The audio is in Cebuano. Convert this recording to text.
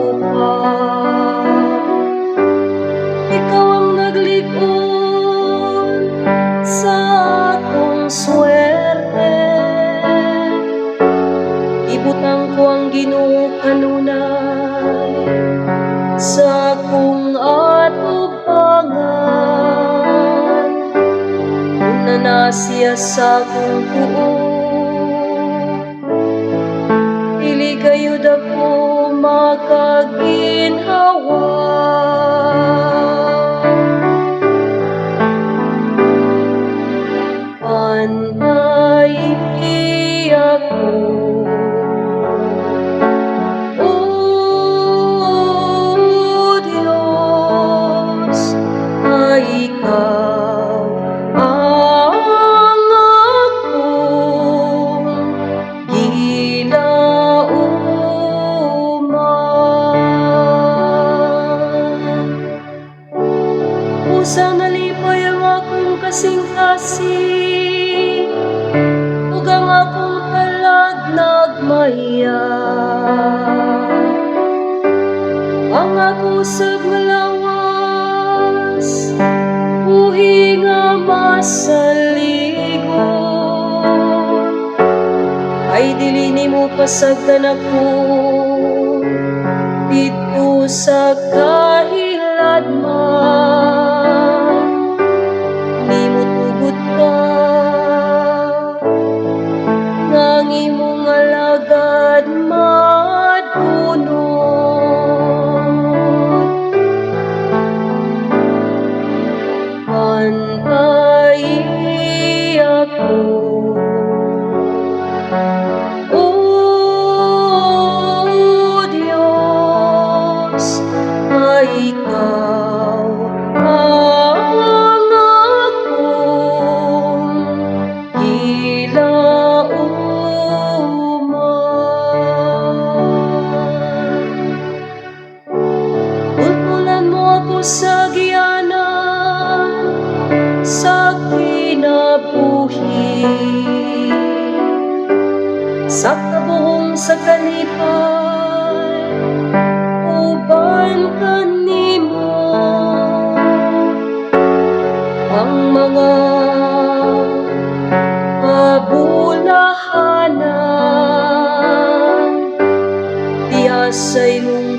Upa. Ikaw ang naglig-on sa akong swerte. Ibutang ko ang Ginoo kanunay sa akong atubangan. Una na siya sa akong tuo, dili gayud ako makaginhawa. Pantay ako, O Diyos, ay ikaw ang akong gilauman. Busa nalipay ang akong kasing-kasing ug ang akong kalag nagmaya. Ang ako usab nga lawas buhi nga masaligon. Ay dili nimo pasagdan ako didto sa kahiladman. Nimo tugot ka nga ang imong alagad madunot. Pantay ako, O Diyos, ay ikaw ang akong gilauman. Tultulan mo ako sa agianan sa kinabuhi, sa kabuhong sa kalipay uban kanimo. Ang mga kabulahanan diha sa imong